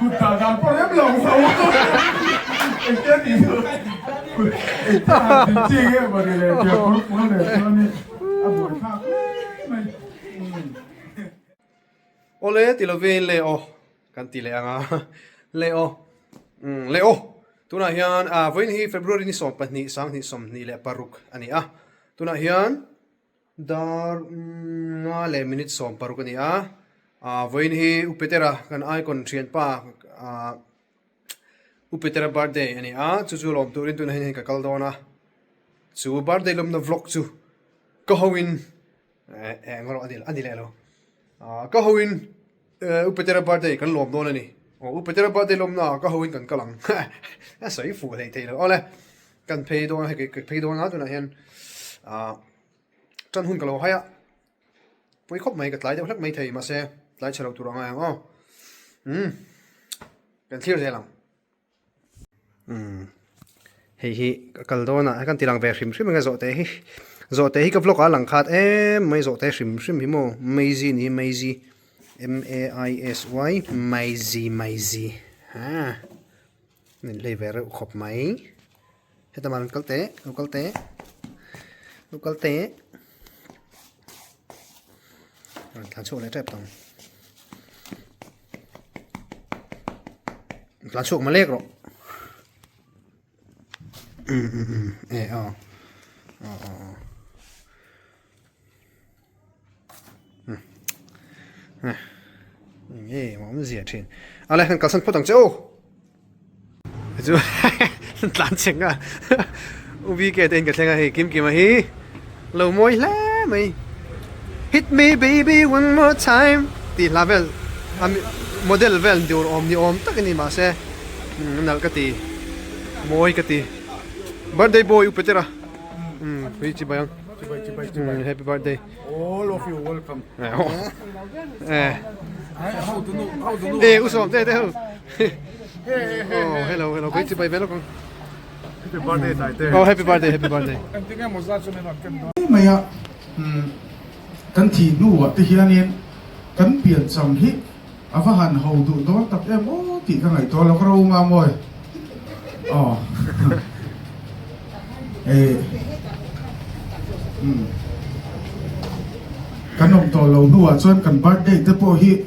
Kut dah dan pawh rem lo zo. Engtia tih chu engtia han tih chi nge maw ni le tia kawr fual leh chuan in a buaithlak hle mai. Awle ti lovin le aw kan ti leh ang a le aw umm le aw tunah hian ah vawiin hi February ni 12 sanghnih 26 a ni a tunah hian Dar nga leh minute 16 a ni a, ah vawiin hi U Petera kan icon thianpa ah U Petera birthday a ni a, chu chu lawm turin tunah hian hei ka kal dawn a, chu birthday lawmna vlog chu ka ho in eh eng erawh a ni leh lo, ah ka ho in U Petera birthday kan lawm dawn a ni, aw U Petera birthday lawmna ah ka ho in kan kal ang a sawi fuh hlei thei lo, awle kan phei dawn a hei ka phei dawn a tunah hian ah tan hun ka lo hai a pawi khawp mai ka tlai deuh hlek mai thei mahse tlai chhe lo tur a ngai ang aw umm kan thlir zel ang. Umm hei hi ka kal dawn a kan ti lang ve hrim hrim enge zawhte hi zawhte hi ka vlog ah a lang khat em mai zawhte hrim hrim hi maw maizi ni maizi m a i s y maizi maizi ha min hlei ve reuh khawp mai heta mah rawn kal teh lo kal teh lo kal teh rawn tlan chhuak leh tep tawh ang. Tlan chhuak malek rawh. Um um um e aw. Aw aw aw. Um. Eh. Nge awm zia thin. Ale han kalsan phawt ang che u. Chu tlan cheng a U VK te in ka thleng a hei Kim Kima hi lo mawi hle mai Hit me baby one more time tih hla vel a model vel dur awm ni awm tak a ni mahse nalh ka ti mawi ka ti Birthday boy U Petera umm hui chibai ang Chibai chibai chibai Happy birthday All of you welcome Eh Eh U Sawm te te ho Oh, hello, hello. Koi chibai ve lok ang. Happy birthday, Taite. Oh, happy birthday, happy birthday. Engtinge maw zat chu min rawn ken dawn. Mai a, kan thih hnuah te hianin kan piancham hi a va han ho duh dawn tak em aw tih ka ngaihtuah lo ka ro ma mawi. Aw. Eh. Kan awm tawh lo hnuah chuan kan birthday te pawh hi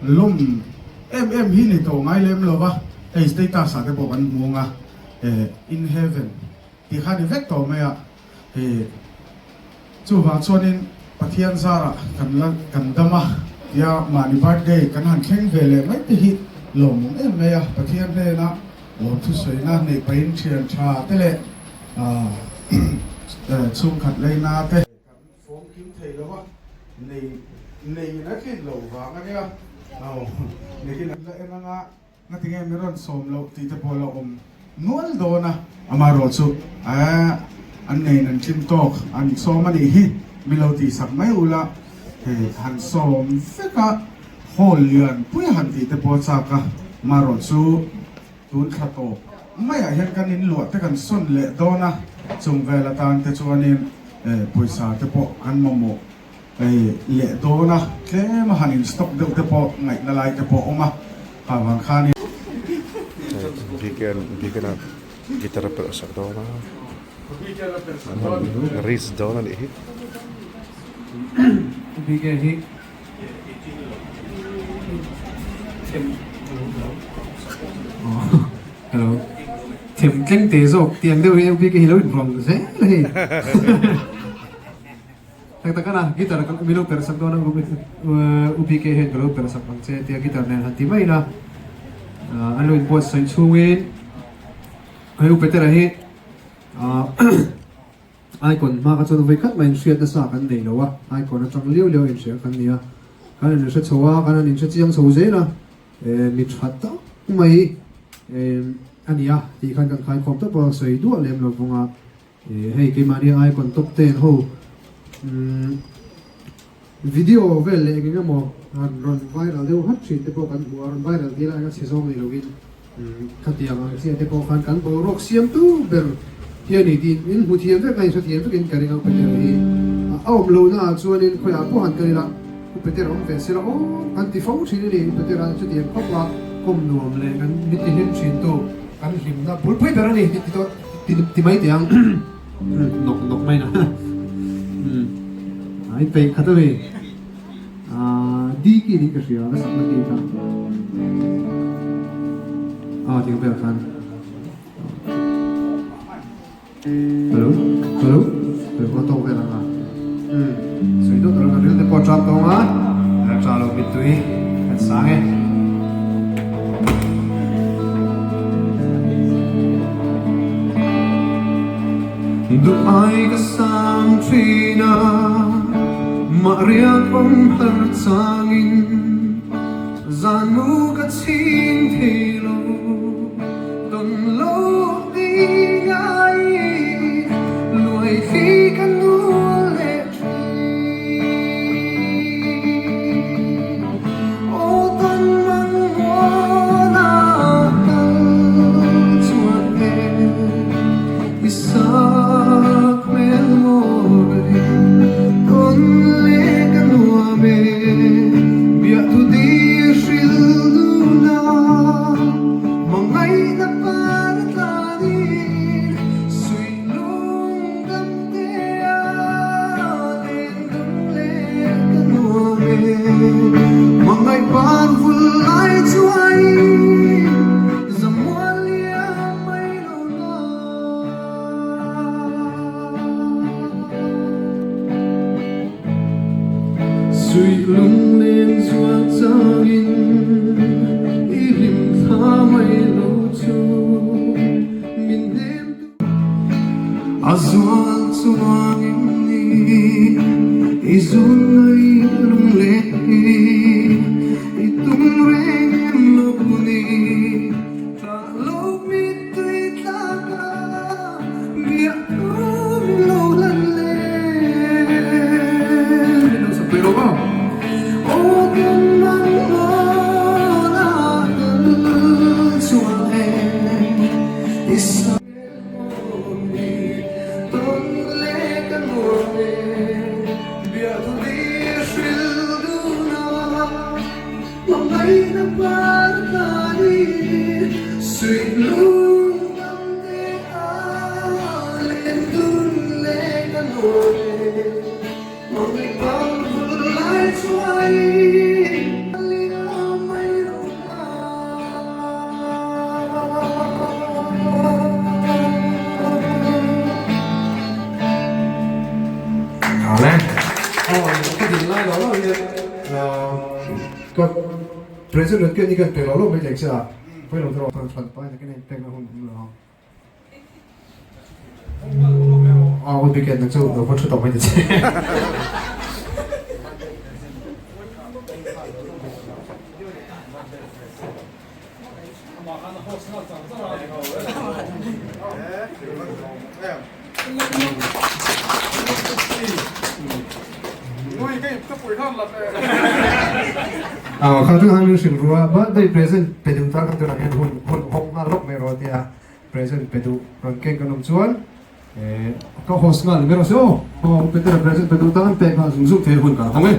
lawm Em em hi ni tawh ngai lem lo va, hei status ah te pawh kan hmu ang a, eh in heaven tih kha ni vek tawh mai a, eh chuvang chuanin Pathian zarah kan la kan dam a tia mahni birthday kan han thleng ve leh mai te hi lawmawm em mai a, Pathian hnena lawm thusawiina neih pahin thian tha te leh ah chhungkhat leina te. Kan fawm kim thei lo a, nei neiin a tlin loh vang a nia. Aw, nikin an la en anga ngatinge min rawn sawm loh tih te pawh la awm nual dawn a. Amaherawh chu eh an neiin an tlin tawk an sawm a nih hi, min lo tihsak mai ula, hei han sawm vek a, hall lian pui a han tih te pawh a chak a, amaherawh chu. Tun thla tawp maiah hian kan inluah te kan sawn leh dawn a, chung vel atan te chuanin pawisa te pawh kan mamawh leh dawn a, tlem a han in stock deuh te pawh ngaihna lai te pawh a awm a, kha vang khanin. Biken Biken a guitar a perh sak dawn a, an han risk dawn a nih hi. Biken hi. Hello them tleng te zawk tiang deuh hi bik hi lo inrawn zel hei tak tak ana guitar ka mi lo perh sak dawn a u BK hian ka lo perh sak ang che tia guitar nen han ti mai ila an lo inbuatsaih chhungin hei u Petera hi Icon hma kha chuan vawi khat mah inhriat nasa kan nei lo a, Icon atang liau liau inhria kan ni a, kan han inhre chho a, kan han inhre chiang chho zel a, eh mi tha tak mai eh a ni a tih khan kan khaikhawm tawp a, sawi duah lem lo vawng a, eh hei keimahni Icon top ten ho umm video vel leh eng eng emaw han rawn viral deuh hat thin te pawh kan hmu a, rawn viral tir a eng a chhe zawng ni lovin. Khatiang ang chiah te pawh khan kan boruak siamtu ber hi a ni tiin in hmu thiam vek a, in hre thiam vekin ka ring a, Upeter hi a awm lohna ah chuanin khawiah pawh han kal ila Upeter awm ve sela aw kan ti fo thin a ni, Upeter a chutiang khawp a. Kawm nuam leh kan min ti hlim thin tu kan hlimna bulpui ber a ni ti tawh ti mai teh ang nawk nawk mai na ai peih khat a ni di ki nih ka hria ka sakna ki kha a ti vel khan hello hello hello ka tawk vel anga sawi deuh tur kan ril te pawh a tap tawng a tha lo mittui kan sang e. Duh ai ka sang thin a, mah riak awm har changin zan mu ka chhing thei lo, tawn lo ding aiin luai thli ka nul leh thin. Aw tawn mang mual a kal chuan e i sak hmel mawi tawn leh ka nuam e biahtu dir hril dun a hmangaihna par tlanin suih lung dam te a len dun leh ka nuam e hmangaih par vul lai chuai zamual liam mai lo na. Suih lunglen zual changin i hlim thla mai lo chu min hnem tu. A zual chuangin ni i zun ngai lunglen hi i tum reng em lo ni. Tah lo mittui tlak a biak tum lo lan le. Min lo sak pui rawh aw. Aw tum man mawn a kal chuan e i sa mawn ni tawn le ka nuam e biak tu di hril dun a. Hmangaihna par tlanin suih lung dam te a len dun leh ka nuam e. Hmangaih par vul lai chuai liam mai lo hla. Amen. Aw, ka din lai lo lo hian Ka president ke ni kan pe lo lo mai thei che a, pawh lo thawh thawh than pai takin a inpek na hun awm lo ang. Aw hun weekend nang chu lo va thu tawh mai ta che. Kha chu han hrilh ru a, birthday present pe duh tan kha tunah hian hun hun hawng nghal lawk mai rawh tia present pe duh rawn keng kan awm chuan ka host nghal ni mai rawh se aw. Aw Petera present pe duh tan pek nghal zung zung thei hun kan hawng e.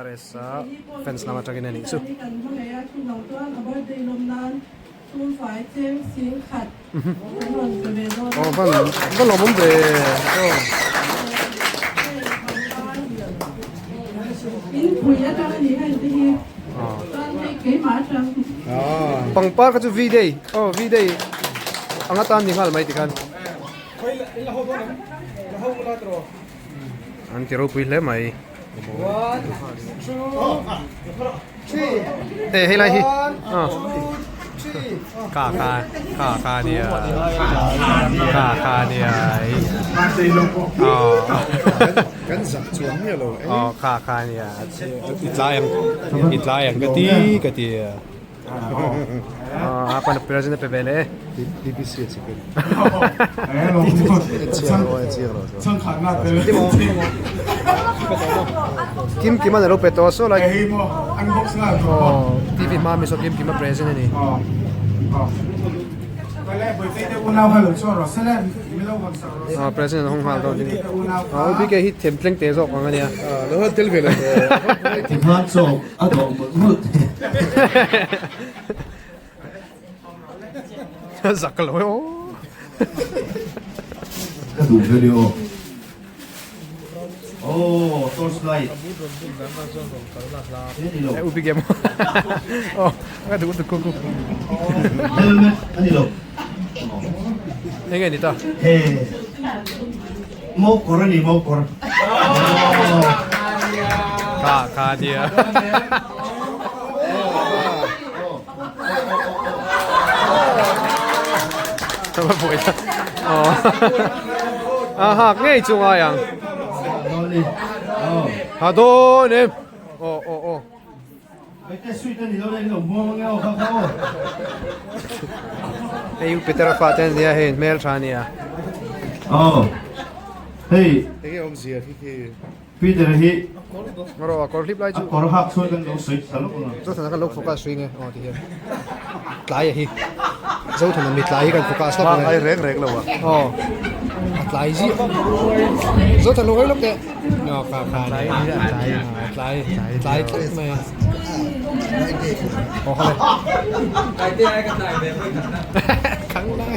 RS-a fans lam atangin a nih chu. Aw va va lawm awm ve aw. Pangpar kha chu V day aw V day anga tan ni nghal mai tikhan. An ti ropui hle mai. E hei lai hi ka ka ka ka nia ka ka nia kan zak chuan nge lo ka ka nia i tlai ang i tlai ang ka ti ka ti. A pan present a pe ve leh e. BBC a chicken. Kim Kim an alo pe tawh a saw lai TV hma mi saw Kim Kim a present a ni. Present an hawng nghal dawn ding a UBK hi them tleng teh zawk ang a nia. Lo han tel ve lo Tikhan chaw a dawh mawlh mawlh. Zak lo e aw. Ka duh ve aw. Oh, torch light. E ubi game. Oh, ka duh tu ku. Helmet ani lo. Enge ni ta? He. Mo kor ani mo kor. Ka ka dia. A hak ngei chu ngai ang. Ha dawn em. Aw aw aw. Hei u Peter a fa te an nia hei hmel tha ania. Aw. Hei. Enge awmzia khi khi. Peter hi Rawh a kawr hlip lai chu a kawr hak chuan kan lo sawi thla lawk ang. Zothana kan lo focus ring e aw ti hian tlai a hi Zothana mi tlai hi kan focus lawk ang e. Ai reng reng lo a. Aw a tlai zia Zothana lo hawi lawk teh. Aw kha kha tlai tlai tlai tlai tlat mai a. Aw khawle. Khang lai.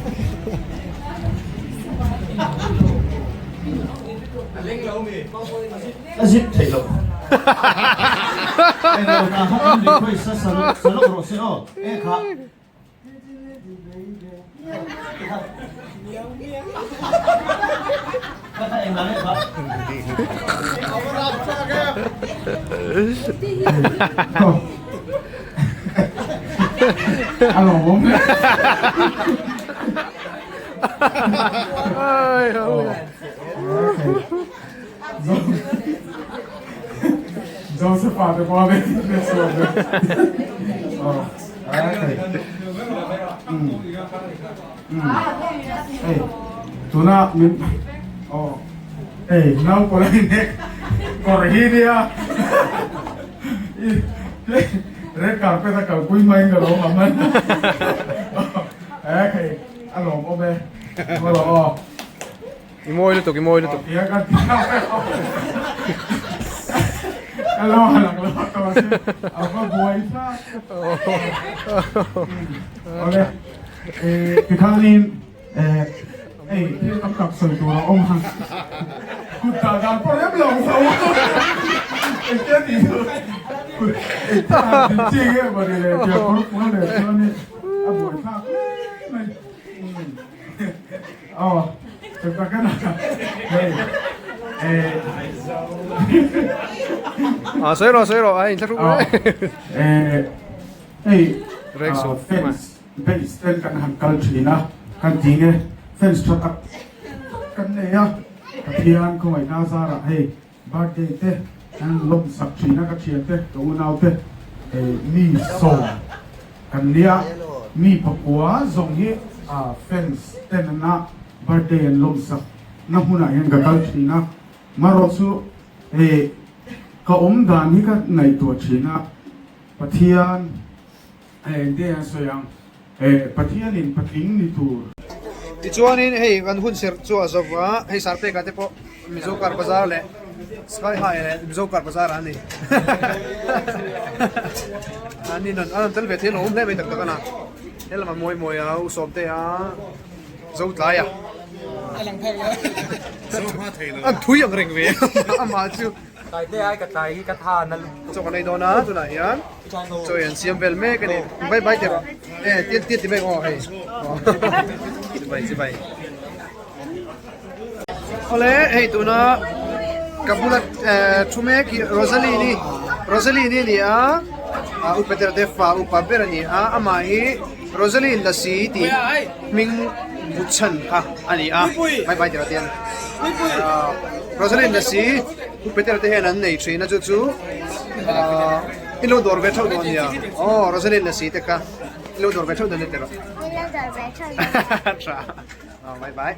A zip theih loh. Englo hna kha kan request a sa sa lawk rawh se aw. E kha. Kha kha engah nge kha. A lawmawm hle. Joseph-a te pawh a ve chhuak ve. Hei tuna min aw hei naupang hi nek kawr hi nia red carpet a kalpui hmain ka lo awm ang hei a lawmawm e aw. I mawi lutuk, i mawi lutuk. Aw, tak a hei eh Ah, sawi rawh, sawi rawh, a inthlahruk Aw, eh hei Rek so. fence base ten kan han kal thin a, kan ti nge fence tha tak kan nei a, Pathian khawngaihna zarah hei birthday te kan lawm sak thin a ka thian te ka unau te eh mi sawm kan nia mi pakua zawng hi ah fans ten ana birthday an lawm sak na hmunah hian ka kal thin a marawh chu eh ka awm dan hi ka ngaihtuah thin a Pathian eh engte an sawi ang eh Pathianin patling ni tur. Tichuanin hei kan hun serh chu a zo va, hei Sarpeka te pawh Mizo Car Bazar leh Sky High leh Mizo Car Bazar ah an ni. An ni an rawn tel ve thei a awm hle mai tak tak a na. He lamah mawi mawi a u Sawmte a zo tlai a. An thui ang reng ve amah chu. Chaw kan ei dawn a tunah hian chaw an siam vel mek a ni. Bai bai teh rawh. E tiat tiat ti mek aw hei. Chibai chibai. Awle hei tuna ka bula thu mek hi Rosaline-i Rosaline-i a ni a ah u Petera te fa upa ber a ni a amah hi Rosaline Lasi tih hming bu chhan kha a ni a bai bai tih hian ah Rosaline Lasi u Petera te hian an nei thin a chu chu ah. In lo dawr ve theuh dawn nia. Aw Rosaline lasi te kha in lo dawr ve theuh dawn nia tiraw. In lo dawr ve theuh dawn nia. Tha. Aw bye bye.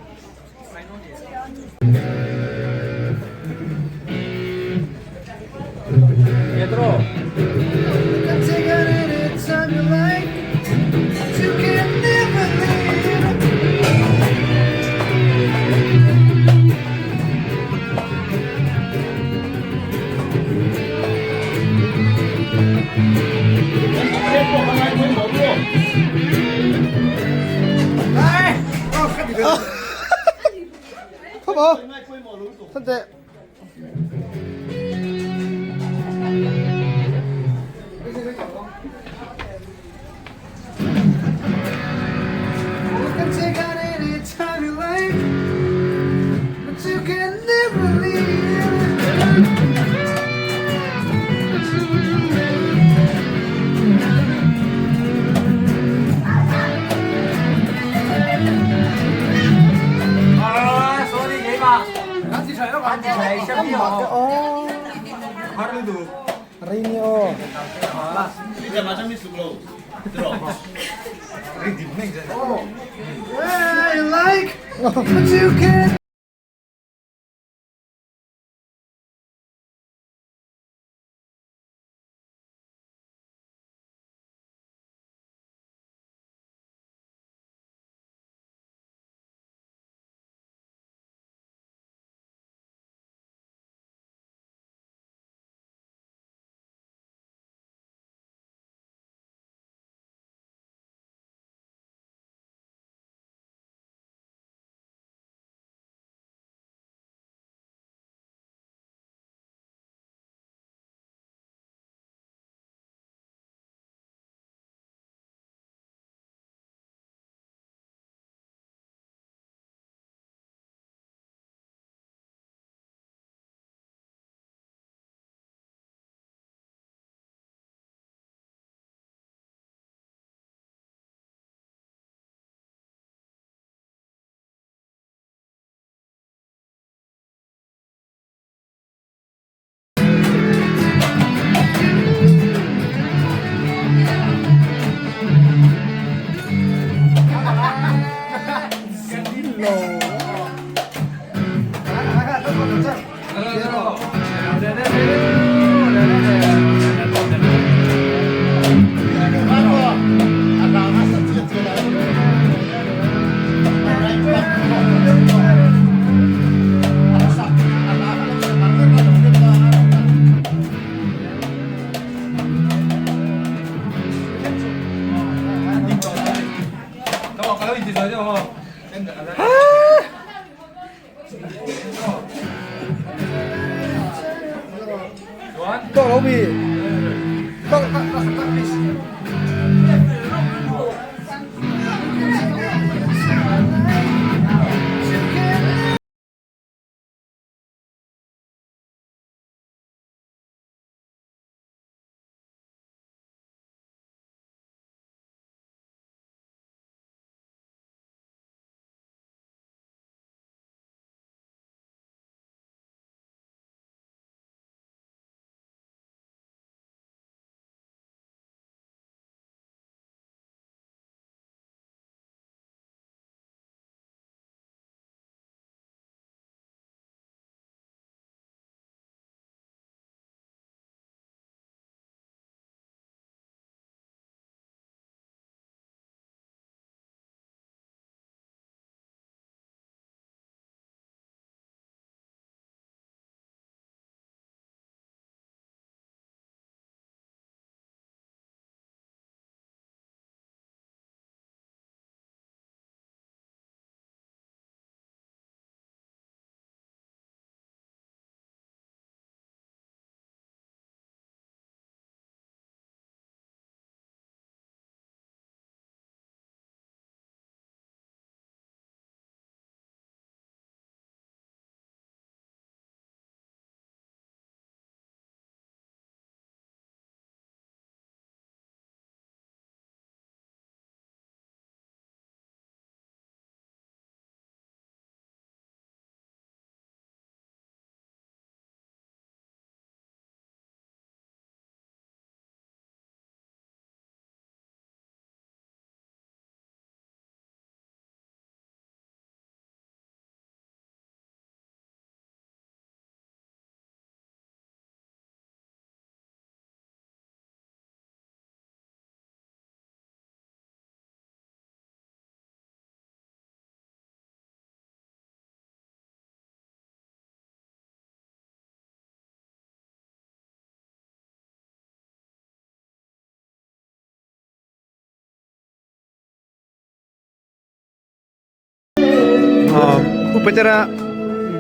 Petera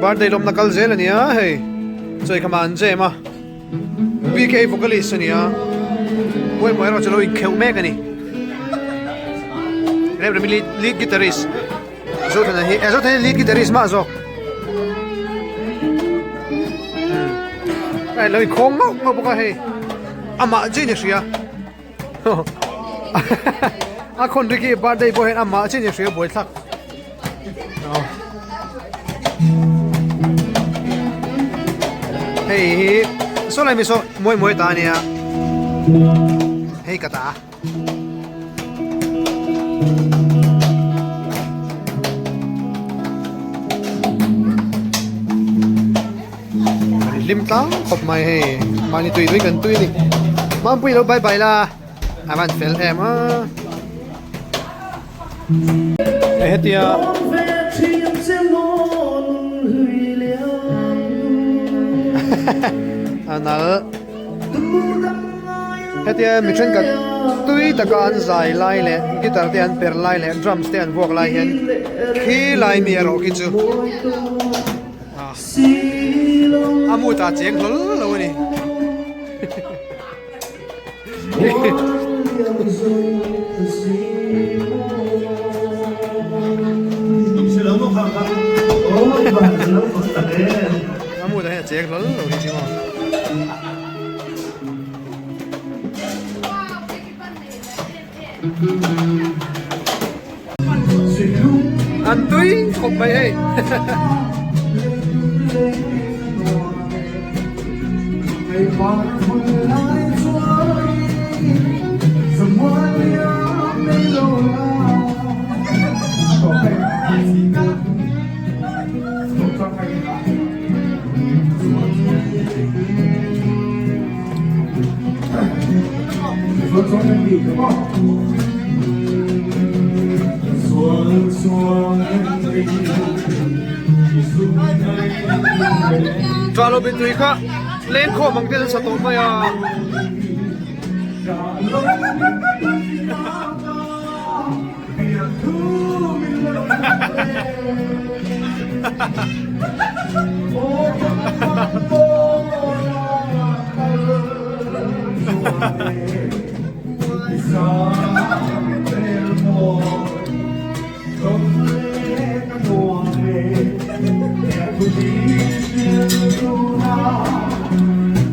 birthday lawmna kal zel a nia hei chawi kha mah an jam a BK vocalist a nia pawimawh erawh chu lo inkheuh mek a ni Remremi lead lead guitarist Zothana hi eh Zothana hi lead guitarist mah zawk umm lo inkhawng ngauh ngauh bawk a hei amah chiin i hria. A khawn ri khi birthday pawh hian amah chin i hria buai thlak. Hei hi saw lai mi saw mawi mawi ta ania hei ka ta. Hlim tlang khawp mai hei mahni tui tui kan tui a ni Mampui lo bye bye la a van fel em a hetia a nal hetia mi thenkhat tui taka an zai lai leh guitar te an per lai leh drums te an vuak lai hian khi lai mi erawh khi chu. A mood ah cheng hlawl lo a ni. A mood ah hian a cheng hlawl lo hi chu maw. An tui khawp mai hei. Chua lo bin tui kha leng khawm ang te an sa tawh mai a.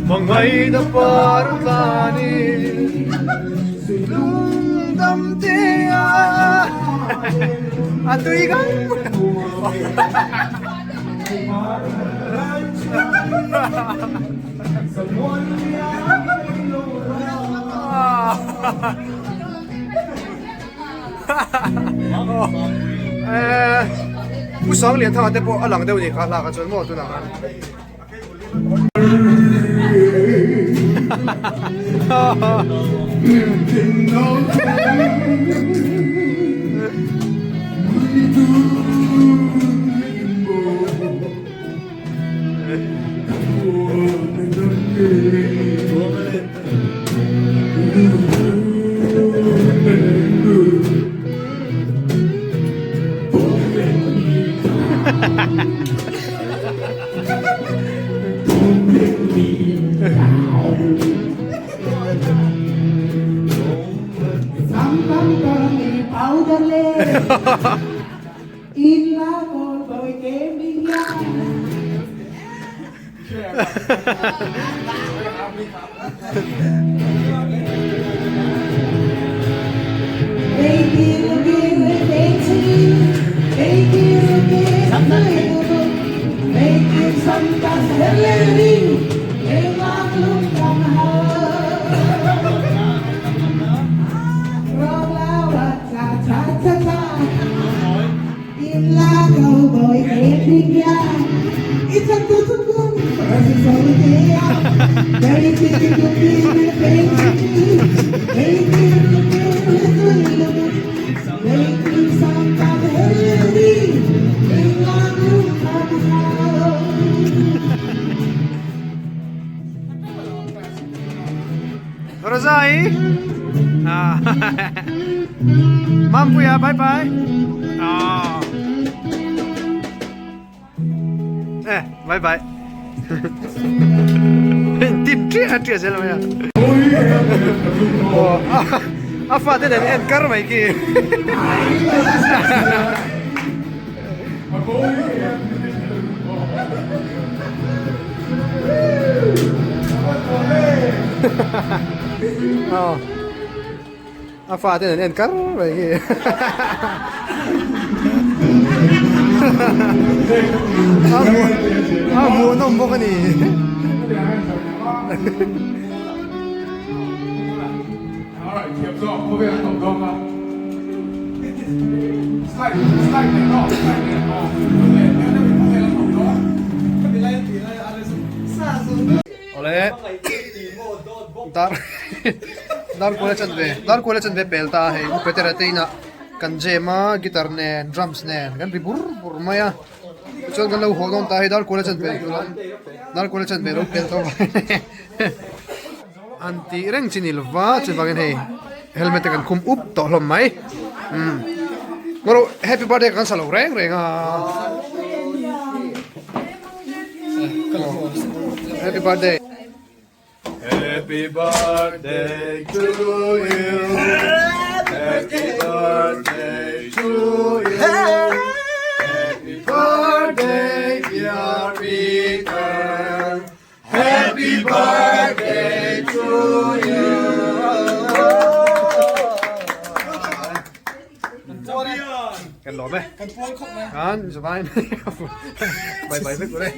Mangaina par tlanin Lungdam te a a tui gang Pu Sanglianthanga te pawh a lang deuh ni kha hlak a chuan maw tunah khan. Rozai ah Mampuia bye bye ah. Eh, bye bye. Tin ṭiah ṭiah zel mai a. Aw, a fate nen en kar mai khi. Aw. A fate nen en kar mai hi. A hmuhnawm bawk a ni. Awle. Dar dar kual a chan ve dar kual a chan ve pel ta a hei u Petera te inah kan jam a guitar nen drums nen kan ri bur bur mai a tichuan kan lo haw dawn ta a hei dar kual a chan ve dar kual a chan ve lo pel tawh an tih reng chi ni lova chuvangin hei helmet te kan khum up tawh hlawm mai umm ngaw happy birthday kan sa lo reng reng a. Happy birthday. Happy birthday to you. Happy birthday to you. Happy birthday dear Peter. Happy birthday to you. Kan lawm e. Kan pual khawp mai. Kan zavai mai. Bye bye vek ule.